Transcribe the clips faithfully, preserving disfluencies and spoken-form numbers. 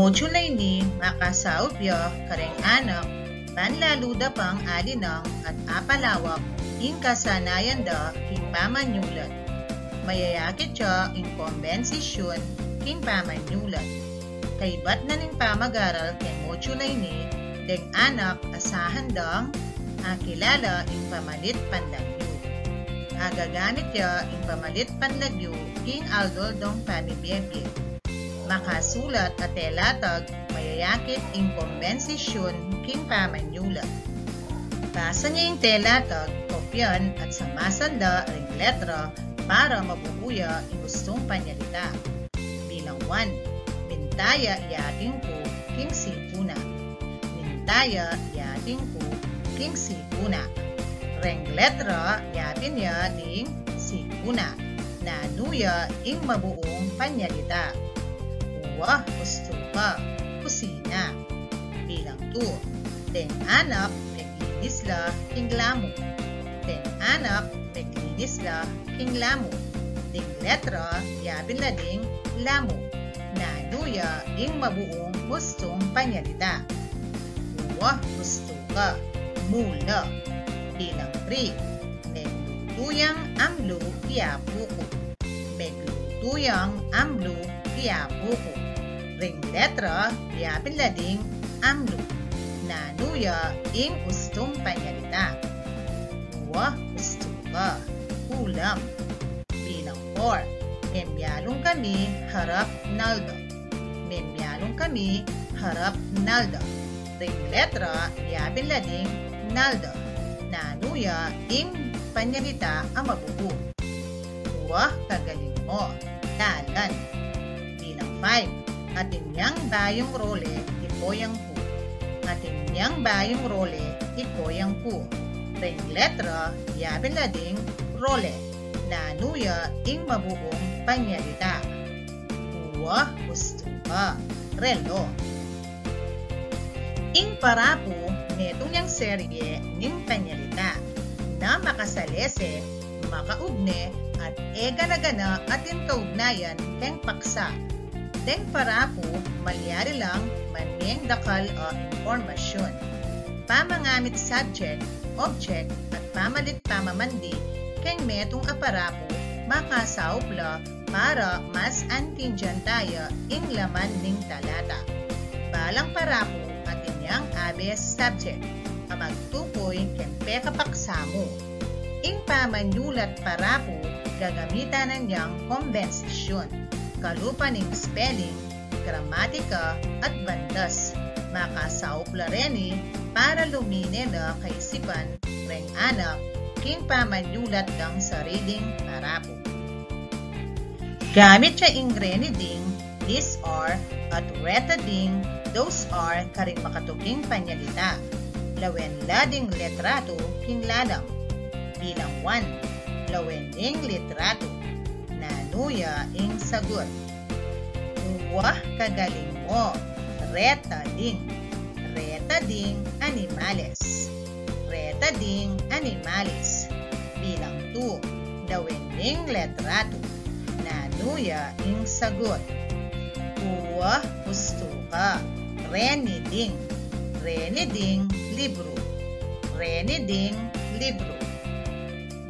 Mochula ini makasaup ya kareng anak, ban lalu da pang alinang at apalawak ing kasanayan da king pamanyulat. Mayayakit ya ing kombensisyun king pamanyulat. Kaybat na ning pamag-aral keng mochula ini, deng anak asahan dang akilala ing pamalit panlagyu. Agagamit ya ing pamalit panlagyu king aldol dang pamibie-bie. Makasulat a telatag mayayakit ing kombensisyun king pamanyulat. Basa ne ing telatag, kopyan at samasan da ring letra para mabuo ya ing gustung panyalita. Bilang one, minta ya i ating ku king siku na. Minta ya i ating ku king siku na. Reng letra yapin ya ding siku na. Nanu ya ing mabuung panyalita? Uwa, ustu ka, kusina. Bilang two, deng anak meglinis la king lamu. Deng anak meglinis la king lamu. Ding letra yapin la ding lamu. Nanu ya ing mabuung ustung panyalita? Uwa, ustu ka, mula. Bilang three, meglutu yang amlu i apu ku. Meglutu yang amlu i apu ku. Ring letra yapin la ding amlu. Nanu ya ing ustung panyalita? Uwa, ustu ka, ulam. Bilang four, memialung kami harap nalda. Memialung kami harap nalda. Ring letra yapin la ding nalda. Nanu ya ing panyalita a mabubu? Uwa, kagaling mo, dalan. Bilang five, atin yang bayung role i koyang ku. Atin yang bayung role i koyang ku. Ring letra yapin la ding role. Nanu ya ing mabuung panyalita? Uwa, ustu ka, relo. Ing parapu metung yang serye ning panyalita na makasalese, makaugne, at e gana-gana atin kaugnayan keng paksa. Deng parapu malyari lang mamie dakal a impormasyun. Pamangamit subject, object, at pamalit pamamandi keng metung a parapu makasaup la para mas aintindian taya ing laman ning talata. Balang parapu atin yang abe subject a magtukoy keng pekapaksa mu. Ing pamanyulat parapu gagamitan na yang kombensisyun, kalupa ning spelling, gramatika, at bandas. Makasaup la reni para lumine na kaisipan reng anak king pamanyulat dang sariling parapu. Gamit ya ing reni ding, these are, at reta ding, those are, karing makatuking panyalita. Lawen la ding litratu king lalam. Bilang one, lawen ing litratu. Nanu ya ing sagut? Uwa, kagaling mo. Reta ding. Reta ding animales. Reta ding animales. Bilang two, lawen ing litratu. Nanu ya ing sagut? Uwa, ustu ka. Reni ding. Reni ding libru. Reni ding libru.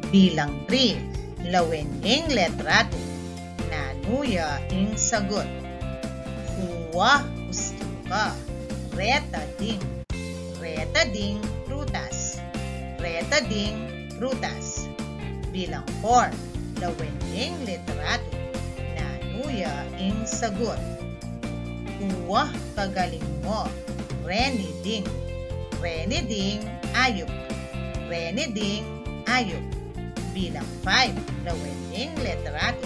Bilang three, lawen ing litratu. Nanu ya ing sagut? Uwa, ustu ka. Reta ding. Reta ding prutas. Reta ding prutas. Bilang four, lawen ing litratu. Nanu ya ing sagut? Uwa, kagaling mo. Reni ding. Reni ding ayup. Reni ding ayup. Bilang five, lawen ing litratu.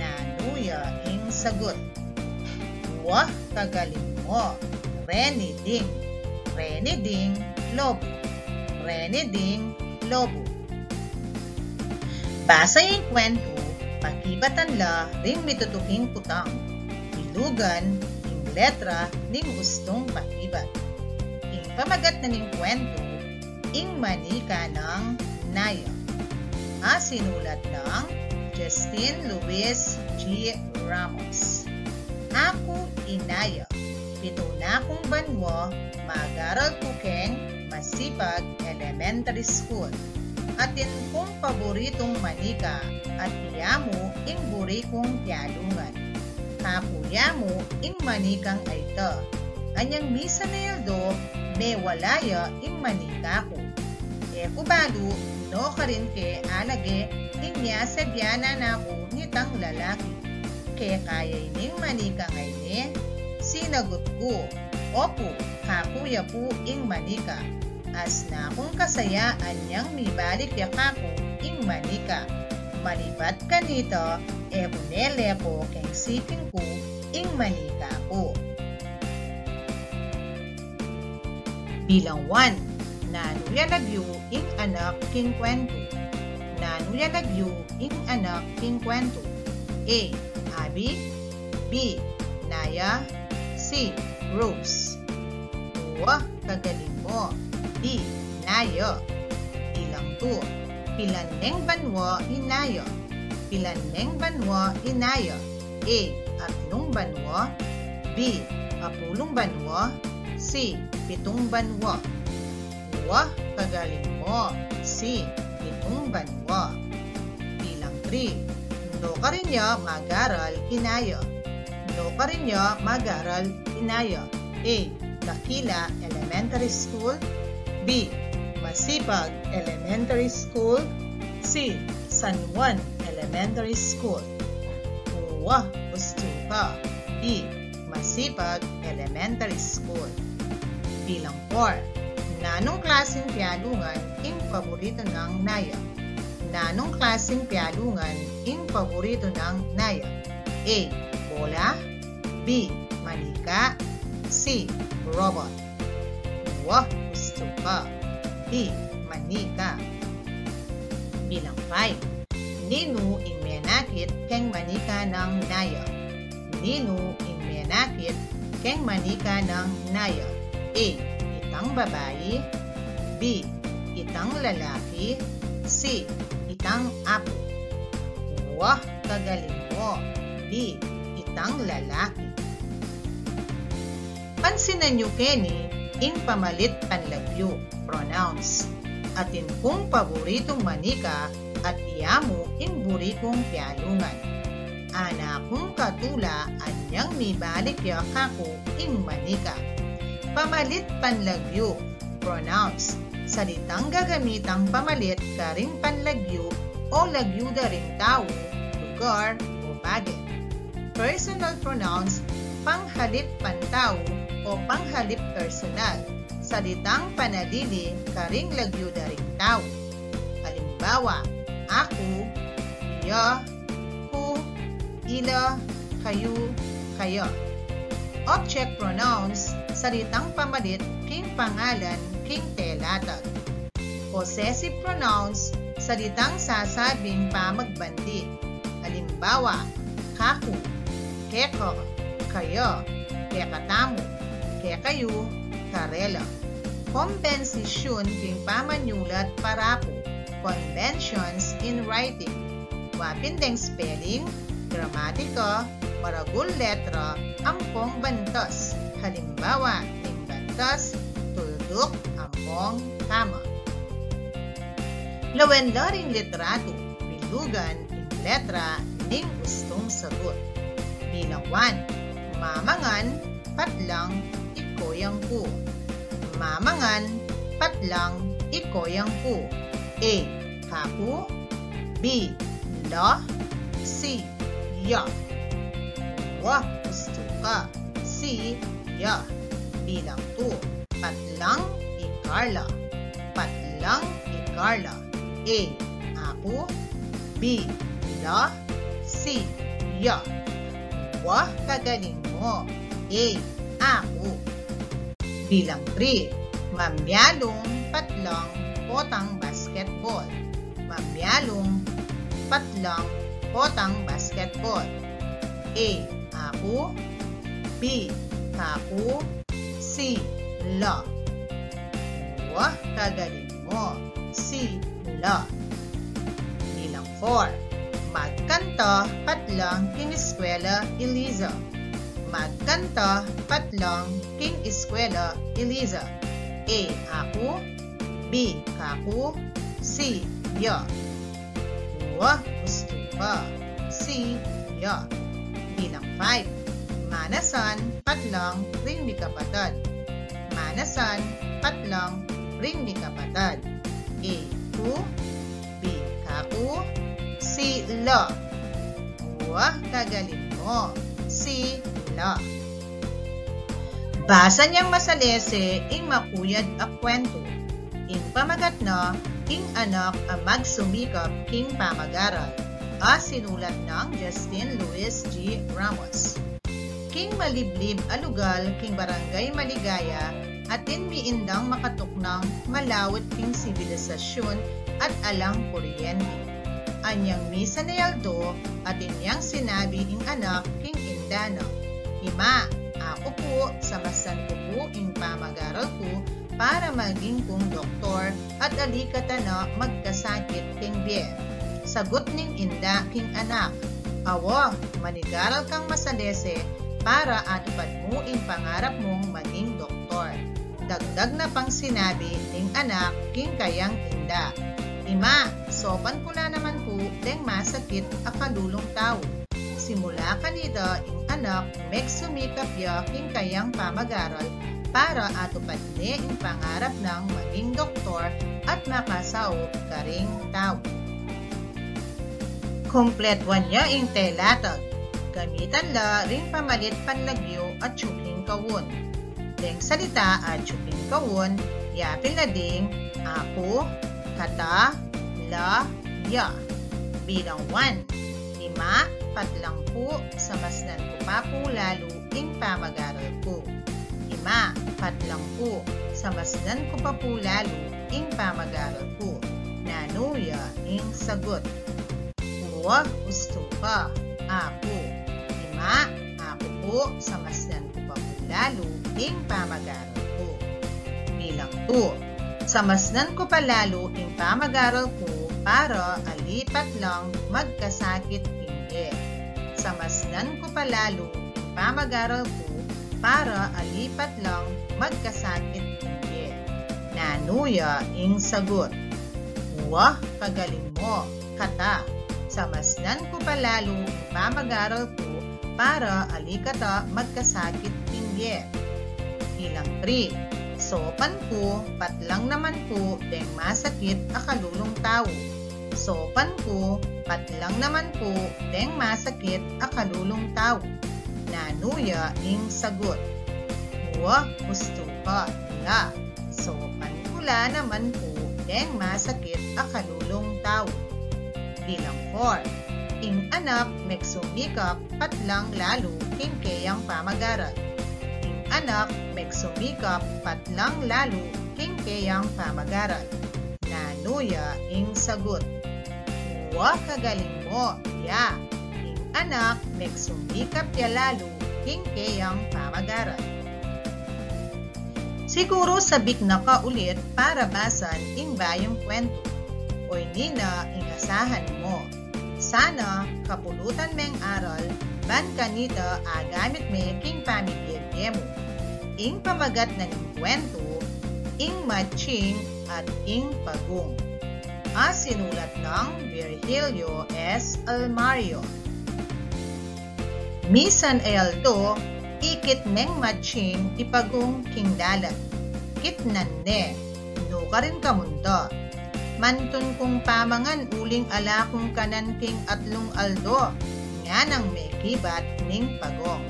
Nanu ya ing sagut? Uwa, kagaling mo. Reni ding. Reni ding lobu. Reni ding lobu. Basa ing kwentu, pakibatan la ring mitutuking kutang. Bilugan ing letra ning ustung pakibat. Ing pamagat na ning kwentu, Ing Manika nang Naya. A sinulat nang Justin Luis G. Ramos. Aku i Naya. Pitu na kung banua, mag-aral ku keng Masipag Elementary School. Atin kung paboritung manika, at iya mu ing buri kung pialungan. Kaku ya mu ing manikang ayta. Anyang misan a aldo, mewala ya ing manika ku. E ku balu, nukarin ke alage, inya sabian na ku nitang lalaki. Keka ya ining manikang ayni? Sinagut ku, opu, kaku ya pu ing manika. Asna kung kasaya anyang mibalik ya kaku ing manika. Malipat kanita, e ku ne lepo keng siping ku ing manika ku. Bilang one, nanu ya lagyu ing anak king kwentu? Nanu ya lagyu ing anak king kwentu? A, Abby. B, Naya. C, Rose. Wa, kagaling mu. B, Naya. Bilang two, pilan neng banua i Naya? Pilan neng banua i Naya? A, atlung banua. B, apulung banua. C, pitung banua. Wa, kagaling mu. C, pitung banua. Bilang three, nukarin ya mag-aral i Naya? Nukarin ya mag-aral i Naya? A, Dakila Elementary School. B, Masipag Elementary School. C, San Juan Elementary School. Wa, ustu ka. B, Masipag Elementary School. Bilang four, nanung klaseng pialungan ing paboritu nang Naya? Nanung klaseng pialungan ing paboritu nang Naya? A, bola. B, manika. C, robot. Wa, ustu ka. B, manika. Bilang five, ninu ing menakit keng manika nang Naya? Ninu ing menakit keng manika nang Naya? A, itang babai. B, itang lalaki. C, itang apu. Wa, kagaling mu. B, itang lalaki. Pansinan yu keni ing pamalit panlagyu, pronouns. Atin kung paboritung manika at iya mu ing buri kung pialungan. Ana kung katula anyang mibalik ya kaku ing manika. Pamalit panlagyu, pronouns. Salitang gagamitang pamalit karing panlagyu o lagyu da ring tau, lugar, o bage. Personal pronouns, panghalip pantau o panghalip personal. Salitang panalili karing lagyu da ring tau. Alimbawa, aku, iya, ku, ila, kayu, kaya. Object pronouns, salitang pamalit king pangalan king telatag. Possessive pronouns, salitang sasabing pamagbandi. Alimbawa, kaku, keka, kaya, kekatamu, kekayu, karela. Kombensisyun king pamanyulat paraku, conventions in writing. Wa pin deng spelling, gramatika, maragul letra, ampong bantas. Halimbawa ning bantas, tulduk, ampong, kama. Lawen la ring litratu, bilugan ing letra ning ustung sagut. Bilang one, mamangan, patlang, i koyang ku. Mamangan, patlang, i koyang ku. A, kaku. B, la. C, ya. Wa, ustu ka. C, ya. Bilang two, patlang, i Carla. Patlang, i Carla. A, aku. B, la. C, ya. Wa, kagaling mu. A, aku. Bilang three, mamialung, patlang, potang basketball. Mamialung, patlang, potang basketball. A, aku. B, kaku. C, la. Wa, kagaling mu. C, la. Bilang four, magkanta patlang king eskwela i Liza. Magkanta patlang king eskwela i Liza. A, aku. B, kaku. C, ya. Wa, ustu ka. C, ya. Bilang five. Manasan patlang ring mikapatad. Manasan patlang ring mikapatad. A, ku. B, kaku. C, la. Wa, kagaling mu. C, la. Basa neng masalese ing makuyad a kwentu. Ing pamagat na, Ing Anak a Magsumikap king Pamag-aral, a sinulat nang Justin Luis G. Ramos. King maliblib a lugal king Barangay Maligaya, atin mi indang makatuknang malawit king sibilisasyun at alang kuryente. Anyang misan a aldo, atin yang sinabi ing anak king inda na, "Ima, aku pu, samasnan ku pu ing pamag-aral ku para maging kung doktor at ali kata na magkasakit king bie." Sagut ning inda king anak, "Awa, manigaral kang masalese para atupad mu ing pangarap mung maging doktor." Dagdag na pang sinabi ning anak king kayang inda, "Ima, saupan ku la naman pu deng masakit a kalulung tau." Simula kanita ing anak megsumikap ya king kayang pamag-aral para atupad ne ing pangarap nang maging doktor at makasaup karing tau. Kumpletuan ya ing telatag. Gamitan la ring pamalit panlagyu a tsuking kaun. Deng salita a tsuking kaun, yapin la ding aku, kata, la, ya. Bilang one. Ima, patlang pu, samasnan ku pa pu lalu ing pamag-aral ku. Ima, patlang pu, samasnan ku pa pu lalu ing pamag-aral ku. Nanu ya ing sagut? Wa, ustu ka. Aku. Ima, aku pu, samasnan ku pa pu lalu ing pamag-aral ku. Bilang two. Samasnan ku pa lalu ing pamag-aral ku para ali patlang magkasakit king bie. Samasnan ku pa lalu ing pamag-aral ku para ali patlang magkasakit king bie. Nanu ya ing sagut? Wa, kagaling mu. Kata, samasnan ku pa lalu ing pamag-aral ku para ali kata magkasakit king bie. Bilang three. Saupan ku, patlang naman pu deng masakit a kalulung tau. Saupan ku, patlang naman pu deng masakit a kalulung tau. Nanu ya ing sagut? Wa, ustu ka, la. Saupan ku la naman pu deng masakit a kalulung tau. Bilang four. Ing anak megsumikap patlang lalu king keyang pamag-aral. Ing anak megsumikap patlang lalu king keyang pamag-aral. Nanu ya ing sagut? Wa, kagaling mu, ya. Ing anak megsumikap ya lalu king keyang pamag-aral. Siguru sabik na ka ulit para basan ing bayung kwentu. Oyni na ing asahan mu. Sana kapulutan meng aral ban kanita agamit me king pamibie-bie mu. Ing pamagat na ning kwentu, Ing Matsing at ing Pagung. A sinulat nang Virgilio S. Almario. Misan a aldo, ikit neng Matsing i Pagung king dalan. Kitnan ne, nukarin ka munta? Mantun kung pamangan uling ala kung kanan king atlung aldo, nganang mekibat ning Pagung.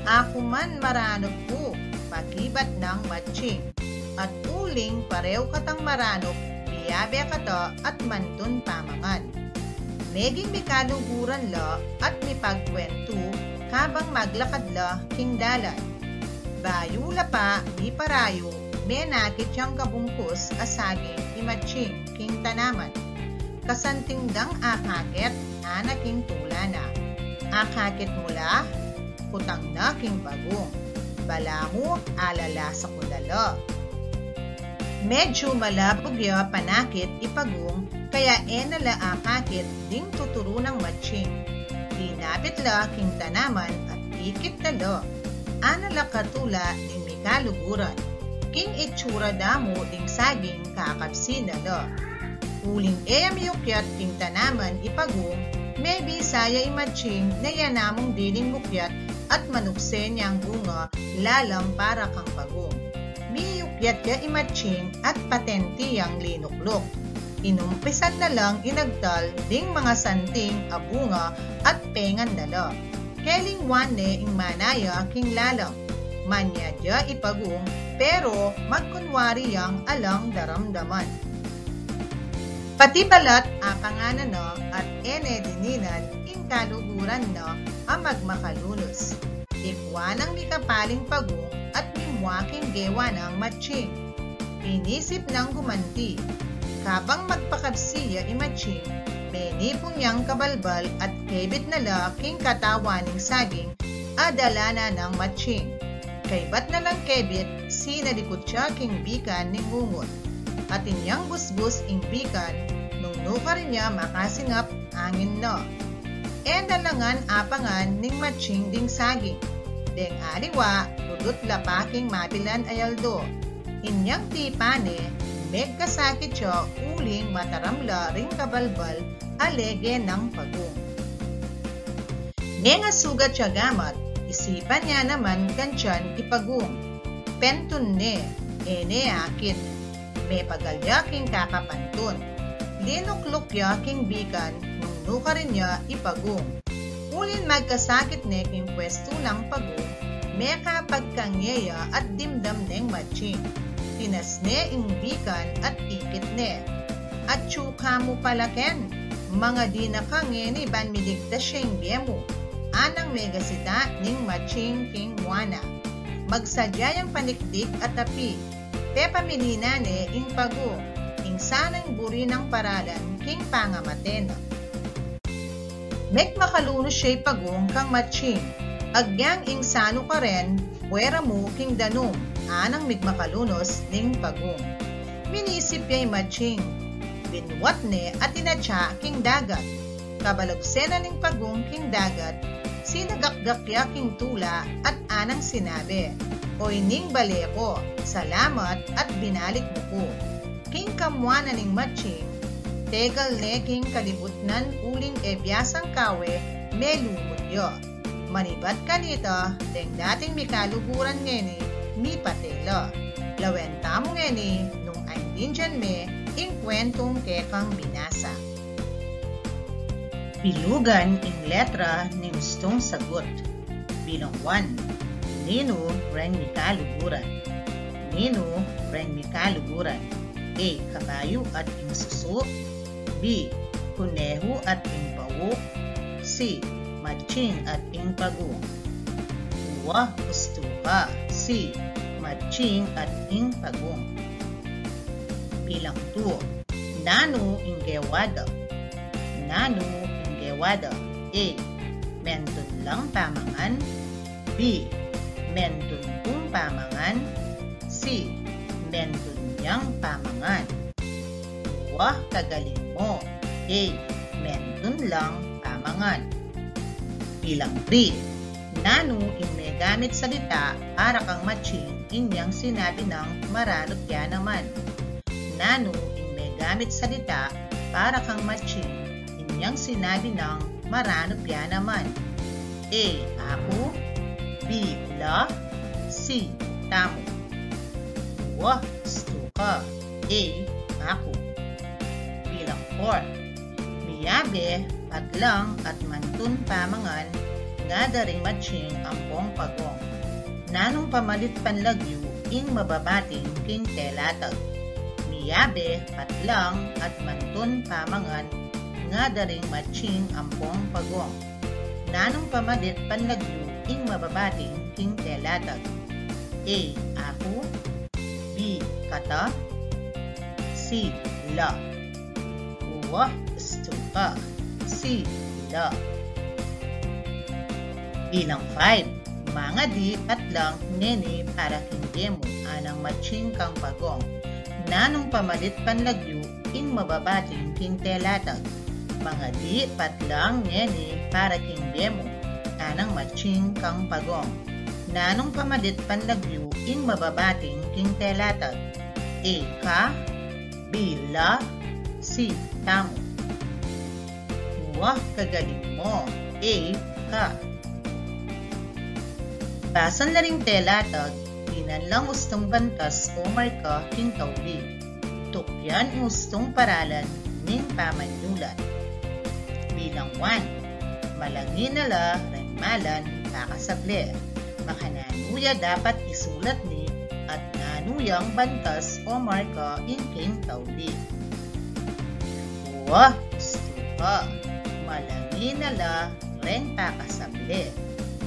Aku man maranup ku, pakibat nang Matsing. At uling pareu katang maranup, biabe kata at mantun pamangan. Meging mikaluguran la at mipagkwentu kabang maglakad la king dalan. Bayu la pa miparayu, menakit yang kabungkus a saging i Matsing king tanaman. Kasanting dang akakit, ana king tula na. Akakit mu la? Kutang na king Pagung. Balamu alalasa ku na la. Medyu malabug ya panakit i Pagung, kaya e na la akakit ding tuturu nang Matsing. Dinapit la king tanaman at ikit na la. Ana la katula ning mikaluguran. King itsura da mu ding saging kakabsi na la. Uling e ya miyukyat king tanaman i pagong, mebisa ya i matsing na ya namung diling mukyat at manukse neng bunga lalam para kang pagong. Miyukyat ya i matsing at patenti yang linukluk. Inumpisan na lang inagtal ding mangasanting a bunga at pengan na la. Kelingwan ne ing mana ya king lalam. Manyad ya i pagong, pero magkunwari yang alang daramdaman. Pati balat apangan na at e ne dininan ing kaluguran na a magmakalunus. Ikwa nang mikapaling pagong at mimwa king gewa nang matsing. Inisip nang gumanti. Kabang magpakabsi ya i matsing, menipun yang kabalbal at kebit na la king katawan ning saging a dala na nang matsing. Kaybat na lang kebit, sinalikut ya king bikan ning ngungut. Atin yang gusgus ing bikan, nung nukarin ya makasingap angin na. E na la ngan apangan ning matsing ding saging. Deng aliwa, lulut la pa king mabilan a aldo. Inyang tipa ne, megkasakit ya uling mataram la ring kabalbal a lege nang pagong. Mengasugat ya gamat, isipan ya naman kantian i pagong. Pentun ne, e ne akit. Mepagal ya king kakapantun. Linukluk ya king bikan nung nukarin ya i pagong. Uling magkasakit ne king pwestu nang pagong, mekapagkangye ya at dimdam neng matsing. Tinas ne ing bikan at ikit ne. Atsu ka mu pala ken, mangadi na ka ngeni ban miligtas ya ing bie mu, anang megasita ning matsing king mua na. Magsadya yang panikdik at api, pepamilinan ne ing pagong, ing sanang buri nang paralan king pangamate na. Megmakalunus ya i pagong kang matsing, agyang ing sanu karen, puera mu king danum, anang migmakalunus ning pagong. Minisip ya i matsing, binwat ne at inatsa king dagat. Kabalagse na ning pagong king dagat, sinagakgak ya king tula at anang sinabi, "Oyni ing bale ku, salamat at binalik mu ku." King kamua na ning matsing, tegal ne king kalibutnan uling e biasang kawe, melumud ya. Manibat kanita, deng dating mikaluguran ngeni, mipate la. Lawen tamu ngeni, nung aintindian me ing kwentung kekang binasa. Bilugan ing letra ning ustung sagut. Bilang one, ninu reng mikaluguran? Ninu reng mikaluguran? A, kabayu at ing susu. B, kunehu at ing pauk. C, matsing at ing pagong. Uwa, ustu ka. C, matsing at ing pagong. Bilang two, nanu ing gewa da? Nanu ing gewa da? A, mentun lang pamangan. B, mentun kung pamangan. C, mentun yang pamangan. Uwa, kagaling mu. A, mentun lang pamangan. Bilang three, nanu ing megamit salita para kang matsing inyang sinabi nang maranup ya naman? Nanu ing megamit salita para kang matsing inyang sinabi nang maranup ya naman? A, aku. B, la. C, tamu. Uwa, ustu ka. A, aku. Bilang four, miyabe, patlang at mantun pamangan ngada ring matsing ampong pagong. Nanung pamalit panlagyu ing mababating king telatag? Miyabe, patlang at mantun pamangan ngada ring matsing ampong pagong. Nanung pamalit panlagyu ing mababating king telatag? A, aku. B, kata. C, la. Uwa, ustu ka. C, la. Bilang five, mangadi patlang ngeni para king bie mu, anang matsing kang pagong. Nanung pamalit panlagyu ing mababating king telatag? Mangadi patlang ngeni para king bie mu. Nanang Maching kang Pagong. Nanung pamalit panlagyu ing mababating king telatag? A, ka. B, la. C, tamu. Wah, kagaling mo. A, ka. Basan la ring telatag, dinan lang ustung bantas o marka king tauli. Tukyan ing ustung paralan ning pamanyulat. Bilang one, malangi na la reng malan pakasable. Makananu ya dapat isulat ni at nanu yang bantas o marka ing king tauli? Wah, ustu ka. Malangi na la reng pakasable.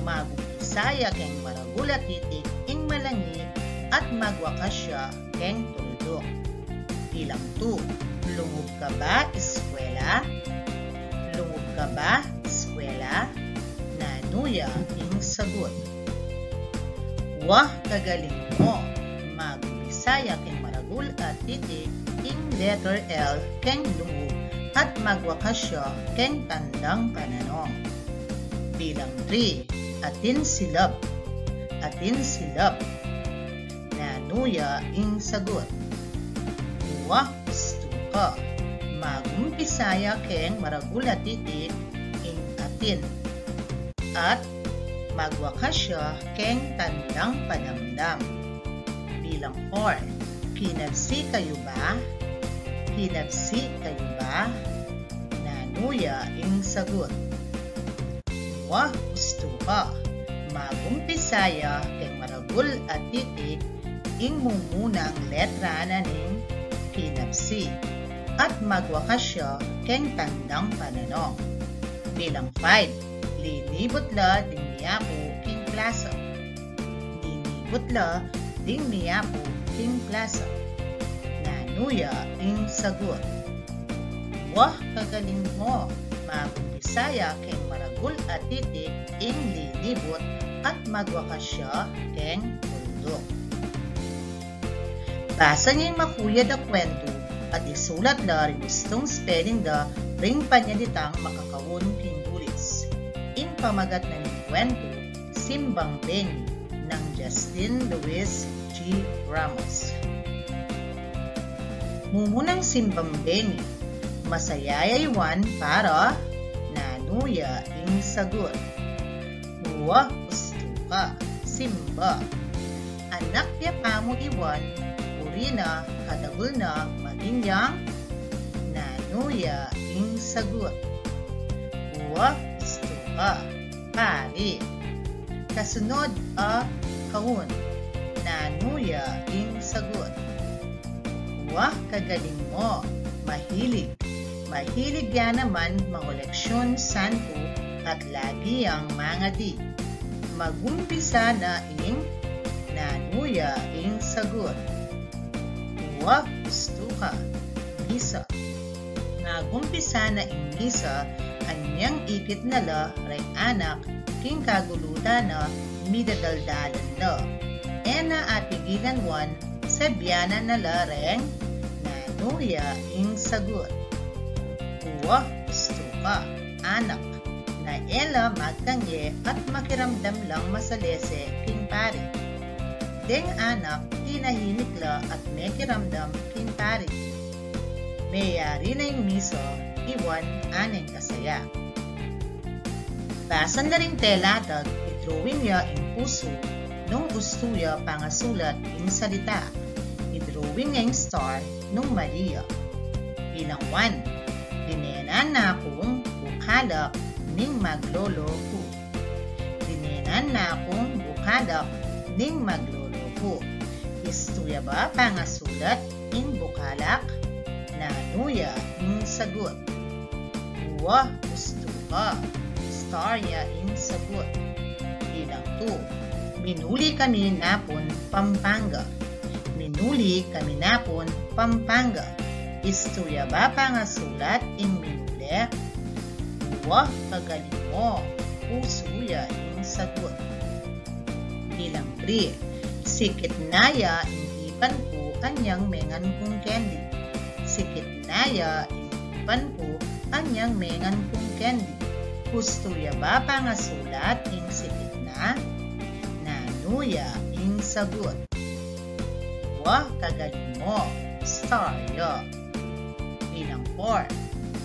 Magumpisa ya keng maragul a titik ing malangi at magwakas ya keng tulduk. Bilang two, lungub ka ba eskwela? Lungub ka ba eskwela? Nanu ya ing sagut? Wah, kagaling mo. Magumpisa ya keng maragul a titik ing letter L keng lungub at magwakas ya keng tandang pananong. Bilang three, atin silab. Atin silab. Nanu ya ing sagut? Wah, ustu ka. Magumpisa ya keng maragul a titik ing atin at magwakas ya keng tandang padamdam. Bilang four, kinabsi kayu ba? Kinabsi kayu ba? Nanu ya ing sagut? Wah, ustu ka. Magumpisa ya keng maragul a titik ing mumunang letra na ning kinabsi at magwakas ya keng tandang pananong. Bilang five, linibut la ding miyapu king plasa. Linibut la ding miyapu king plasa. Nanu ya ing sagut? Wah, kagaling mo. Magumpisa ya keng maragul a titik ing linibut at magwakas ya keng tulduk. Basan ya ing makuyad a kwentu at isulat la ring ustung spelling da ring panyalitang makakaun king gulis. Ing pamagat na ning kwentu, Simbang Bengi, nang Justin Luis G. Ramos. Mumunang simbang bengi, masaya ya i Juan para nanu ya ing sagut? Wah, ustu ka. Simba. Anak ya pamu i Juan, buri na kadagul na maging yang? Nanu ya ing sagut? Wah, ustu ka. Pari. Kasunod a kaun, nanu ya ing sagut? Wah, kagaling mo. Mahilig. Mahilig ya naman mangoleksyon santu at lagi yang mangadi. Magumpisa na ing, nanu ya ing sagut? Wah, ustu ka. Misa. Magumpisa na ing misa, anyang ikit na la reng anak king kagulutan na midadaldalan la. E na apigilan Juan, sabyan na la reng, nanu ya ing sagut? Wah, ustu ka. Anak. Na e la magkangge at makiramdam lang masalese king pari. Deng anak, tinahimik la at mekiramdam king pari. Meyari na ing misa, i Juan aneng kasaya. Basan da ring telatag, i-drawing ya ing pusu nung ustu ya pangasulat ing salita. I-drawing ya ing star nung mali ya. Bilang one, dinenan na kung bukalak ning maglolo ku. Dinenan na kung bukalak ning maglolo ku. Istu ya ba pangasulat ing bukalak? Nanu ya ing sagut? Wah, ustu ka. Star ya ing sagut. Bilang two, minuli kami napun Pampanga. Minuli kami napun Pampanga. Istu ya ba pangasulat ing minuli? Wah, kagaling mo. Pusu ya ing sagut. Bilang three, sikit na ya ing ipan ku anyang mengan kung candy. Sikit na ya ing ipan ku anyang mengan kung candy. Ustu ya ba pangasulat ing sikit na? Nanu ya ing sagut? Wa, kagaling mu. Star ya. Bilang four.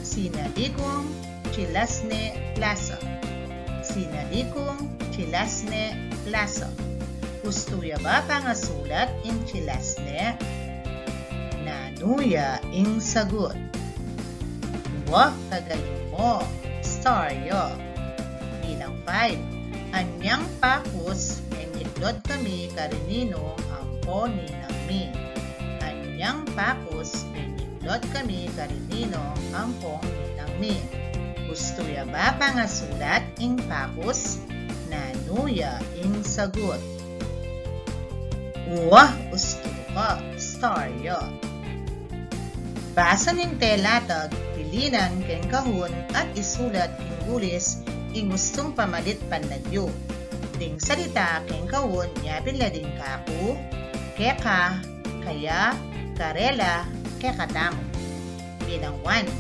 Sinalikung Chilasne Plaza. Sinalikung Chilasne Plaza. Ustu ya ba pangasulat ing Chilasne? Nanu ya ing sagut? Wa, kagaling mu. Star ya. Bilang five. Anyang pakus, menyiklod kami karin ninong ampo ninang mi. Anyang pakus, menyiklod kami karin ninong ampo ninang mi. Ustu ya ba pangasulat ing pakus? Nanu ya ing sagut? Wa, ustu ka. Star ya. Basa ning telatag, pilinan keng kahun at isulat keng gulis ing ustung pamalit panlagyu. Ding salita keng kahun, yapin la ding kaku, keka, kaya, karela, kekatamu. Bilang one.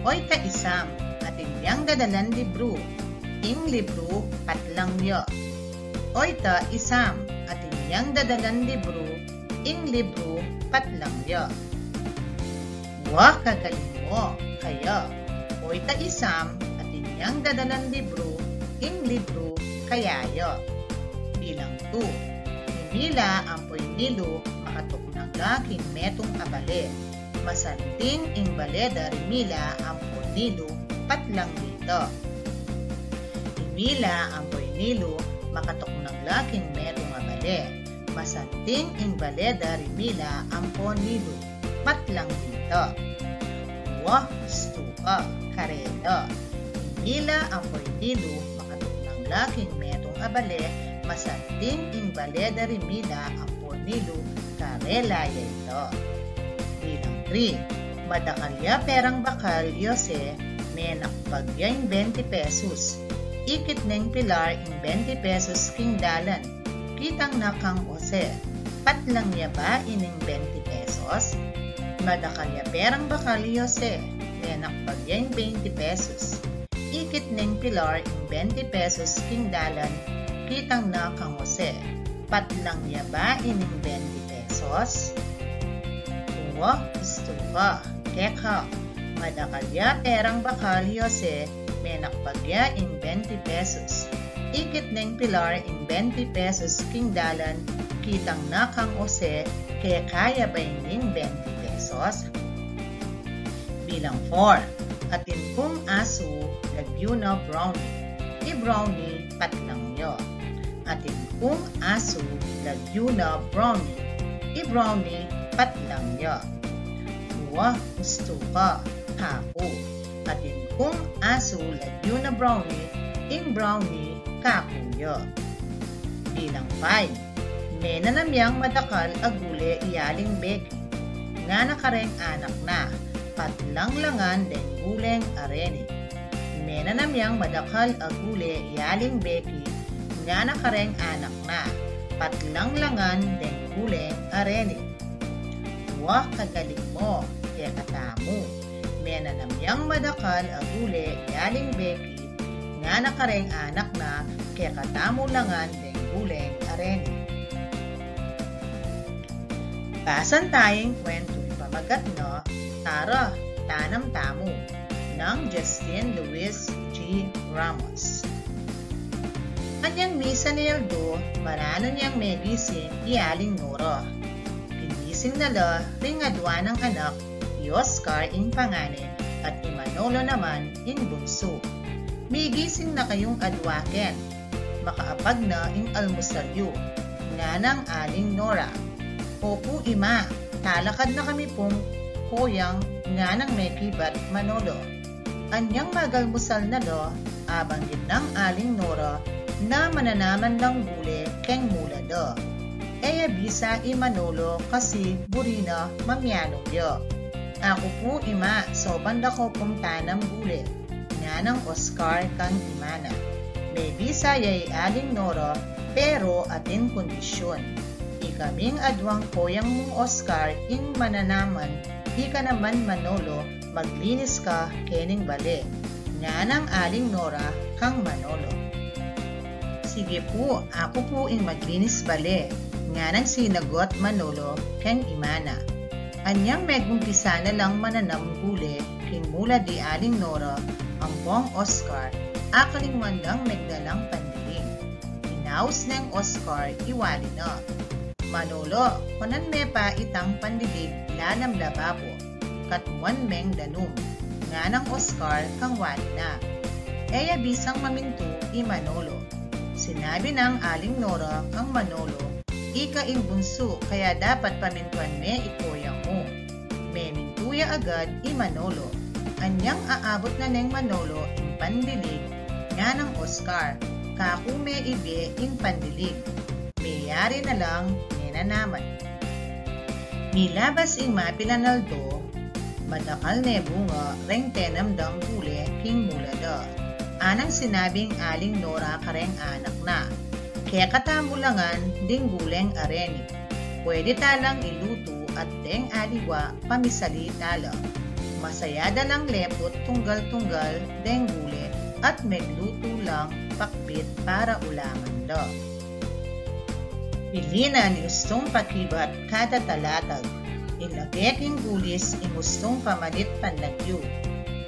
Oyta i Sam, atin yang dadalan libru. Ing libru, patlang ya. Oyta i Sam, atin yang dadalan libru. Ing libru, patlang ya. Wa, kagaling mu. Kaya. Oyta i Sam, atin yang dadalan libru. Ing libru, kaya ya. Bilang two. I Mila ampo i Nilu, makatuknang la king metung a bale. Masanting ing bale da ri Mila ampo Nilu, patlang dita. I Mila ampo i Nilu, makatuknang la king metung a bale. Masanting ing bale da ri Mila ampo Nilu, patlang dita. Wa, ustu ka. Karela. I Mila ampo i Nilu, makatuknang la king metung a bale. Masanting ing bale da ri Mila ampo Nilu, karela ya ita. Bilang three. Madakal ya perang bakal i Jose, menakpag ya ing benti pesos. Ikit neng Pilar ing benti pesos king dalan. Kitang na kang Jose, patlang ya ba ining benti pesos? Madakal ya perang bakal i Jose, menakpag ya ing benti pesos. Ikit neng Pilar ing benti pesos king dalan, kitang na kang Jose, patlang ya ba ining benti pesos? Wa, ustu ka. Keka. Madakal ya perang bakal i Jose, menakpag ya ing benti pesos. Ikit neng Pilar ing benti pesos king dalan, kitang na kang Jose, keka ya ba ining benti pesos? Bilang four. Atin kung asu, lagyu na Brownie. I Brownie, patlang ya. Atin kung asu, lagyu na Brownie. I Brownie, patlang ya. Wa, ustu ka. Kaku. Atin kung asu, lagyu na Brownie. Ing Brownie, kaku ya. Bilang five. Menanam yang madakal a gule i Aling Becky, ngana kareng anak na, patlang la ngan deng guleng a reni. Menanam yang madakal a gule i Aling Becky, ngana kareng anak na, patlang la ngan deng guleng a reni. Wa, kagaling mu. Kekatamu. Menanam yang madakal a gule i Aling Becky, ngana kareng anak na, kekatamu la ngan deng guleng a reni. Basan taya ing kwentung pamagat na Tara, Tanam Tamu, nang Justin Luis G. Ramos. Anyang misa ning aldo, maranu neng megising i Aling Nora. Ginising na la ring adua nang anak, i Oscar ing pangane, at i Manolo naman ing bunsu. Migising na kayung adua ken, makaapag na ing almusal yu, nganang Aling Nora. Opu, Ima, talakad na kami pung koyang, nganang mekibat Manolo. Anyang magalmusal na la, abanggit nang Aling Nora na mananaman lang gule keng mula da. E ya bisa i Manolo kasi buri na mamiano ya. Aku pu, Ima, saupan da ku pung tanam gule, nganang Oscar kang ima na. Mebisa ya i Aling Nora, pero atin kondisyun. Ikaming aduang koyang mung Oscar ing mananaman, ika naman Manolo, maglinis ka kening bale, Nganang Aling Nora kang Manolo. Sige pu, aku pu ing maglinis bale, nganang sinagot Manolo keng ima na. Anyang megumpisa na lang mananam gule king mula di Aling Nora ampong Oscar, akalingwan lang megdalang pandilig. Inaus neng Oscar i wali na. Manolo, kunan me pa itang pandilig lalam lababo, katmuan meng danum, nganang Oscar kang wali na. E ya bisang mamintu i Manolo. Sinabi nang Aling Nora kang Manolo, ika ing bunsu, kaya dapat pamintuan me i koyang mu. Memintu ya agad i Manolo. Anyang aabut na neng Manolo ing pandilig, nganang Oscar, kaku me ibie ing pandilig. Meyari na lang, nena naman. Milabas ing mapilan aldo, madakal ne bunga reng tenam dang gule king mula da. Anang sinabing Aling Nora kareng anak na, kekatamu langan ding guleng areni. Pwede ta lang ilutu at deng aliwa pamisali ta la. Masaya da lang leput tunggal-tunggal deng gule at meglutu lang pakbit para ulangan da. Pilinan ing ustung pakibat kada talatag. Ilage king gulis ing ustung pamalit panlagyu.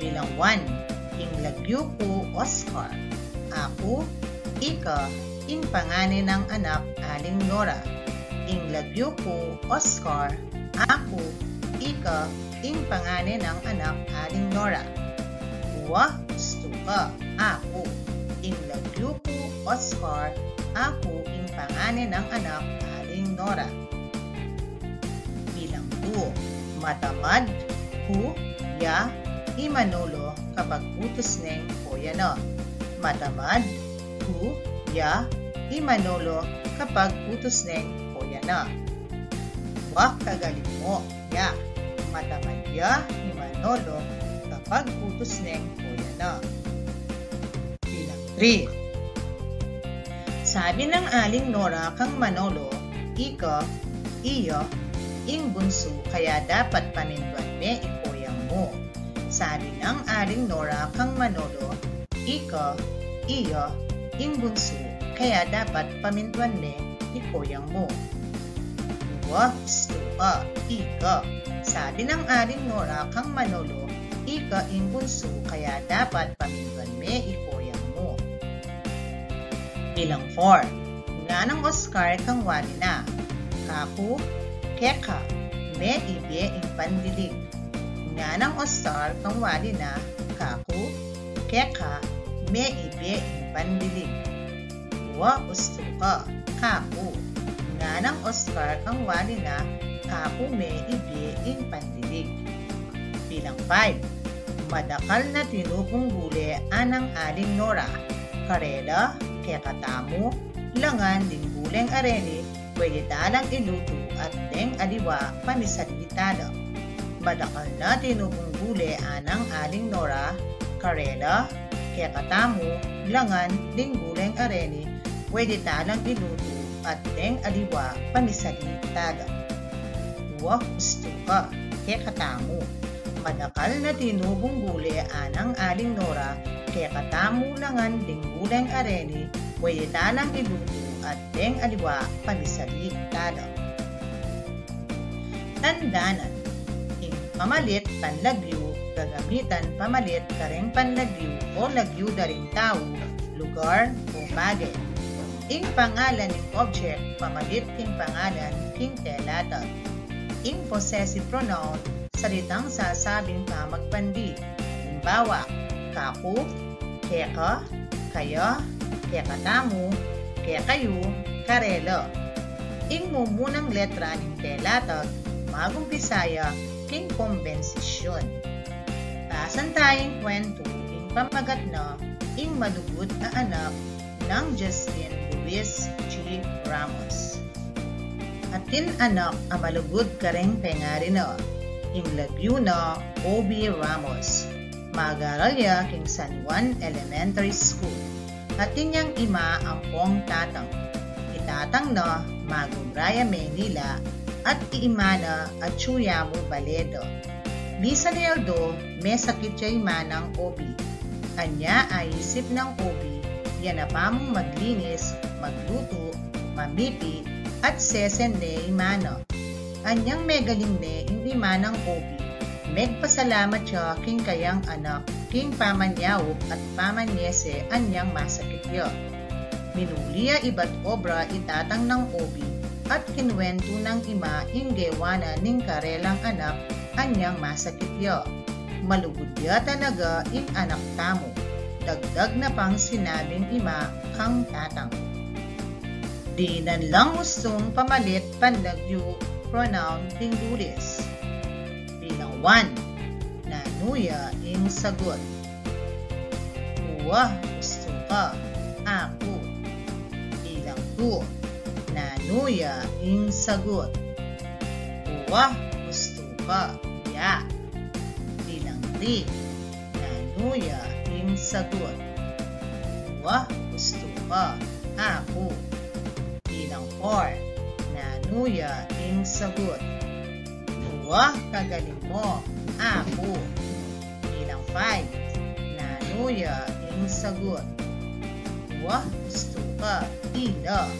Bilang one, ing lagyu ku Oscar. Aku, ika, ing pangane nang anak Aling Nora. Ing lagyu ku Oscar. Aku, ika, ing pangane nang anak Aling Nora. Dua, ustu ka, aku. Ing lagyu ku Oscar, aku ing pangane nang anak Aling Nora. Bilang two, matamad ku, ya, i Manolo kapagputus neng koya na. Matamad ku, ya, i Manolo kapagputus neng koya na. Wa kagaling mo, ya. Matamad ya i Manolo kapagputus neng koya na. Bilang three. Sabi nang Aling Nora kang Manolo, ika, iya, ing bunsu, kaya dapat pamintuan me i koyang mu. Sabi nang Aling Nora kang Manolo, ika, iya, ing bunsu, kaya dapat pamintuan me i koyang mu. Dua, ustu ka, ika. Sabi nang Aling Nora kang Manolo, ika ing bunsu, kaya dapat pamintuan me i koyang mu. Bilang four. Nganang Oscar kang wali na. Kaku, keka, me ibie ing pandilig. Nganang Oscar kang wali na. Kaku, keka, me ibie ing pandilig. Dua, ustu ka, kaku. Nganang Oscar kang wali na. Kaku me ibie ing pandilig. Bilang five. Madakal na tinubung gule anang Aling Nora. Karela, kekatamu, langan ding guleng areni, pwede ta lang ilutu at deng aliwa pamisali ta la. Madakal na tinubung gule anang Aling Nora. Karela, kekatamu, langan ding guleng areni, pwede ta lang ilutu at deng aliwa pamisali ta la. Dua, ustu ka, kekatamu. Madakal na tinubung gule anang Aling Nora, kekatamu, langan ding guleng areni, pwede ta lang ilutu at deng aliwa pamisali ta la. Tandanan, ing pamalit panlagyu, gagamitan pamalit kareng panlagyu o lagyu da ring tau, lugar, o bage. Ing pangalan ning object, pamalit king pangalan king telatag. Ing possessive pronoun, salitang sasabing pamagbandi. Halimbawa, kaku, keka, kaya, kekatamu, kekayu, karela. Ing mumunang letra ning telatag, magumpisa ya king kombensasyun. Basan taya ing kwentu ing pamagat na Ing Malugud a Anak nang Justin Luis G. Ramos. Atin anak a malugud kareng pengari na, ing lagyu na Obi Ramos. Mag-aral ya king San Juan Elementary School. Atin yang ima ampong tatang. I tatang na magubra ya Manila at i ima na atyu ya mu bale da. Misan i aldo, mesakit ya ima nang Obi. Anya aisip nang Obi, ya na pa mung maglinis, maglutu, mamiti, at sesen ne ing ima na. Anyang megaling ne ing ima nang Obi, megpasalamat ya king kayang anak king pamanyaup at pamanyese anyang masakit ya. Minuli ya ibat obra i tatang nang Obi at kinuwentu nang ima ing gewa na ning karelang anak anyang masakit ya. Malugud ya talaga ing anak tamu, dagdag na pang sinabing ima kang tatang. Dinan lang ustung pamalit panlagyu pronoun king dulis. Bilang one, nanu ya ing sagut? Uwa, ustu ka, aku. Bilang two, nanu ya ing sagut? Uwa, ustu ka, ya. Bilang three, nanu ya ing sagut? Uwa, ustu ka, aku. Bilang four, nanu ya ing sagut? Uwa, kagaling mu, aku. Bilang five, nanu ya ing sagut? Uwa, ustu ka, ila.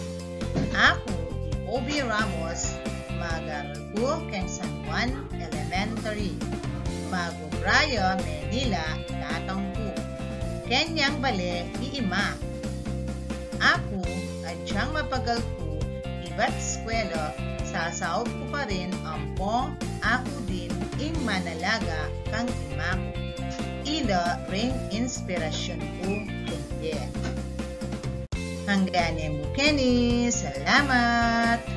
Aku i Obi Ramos, mag-aral ku keng San Juan Elementary. Magobra ya Manila tatang ku. Kenyang bale i ima. Aku, agyang mapagal ku ibat eskwela, sasaup ku pa rin ampong aku din ing manalaga kang ima ku. Ila ring inspirasyun ku keni. Hanggang nemu keni, salamat!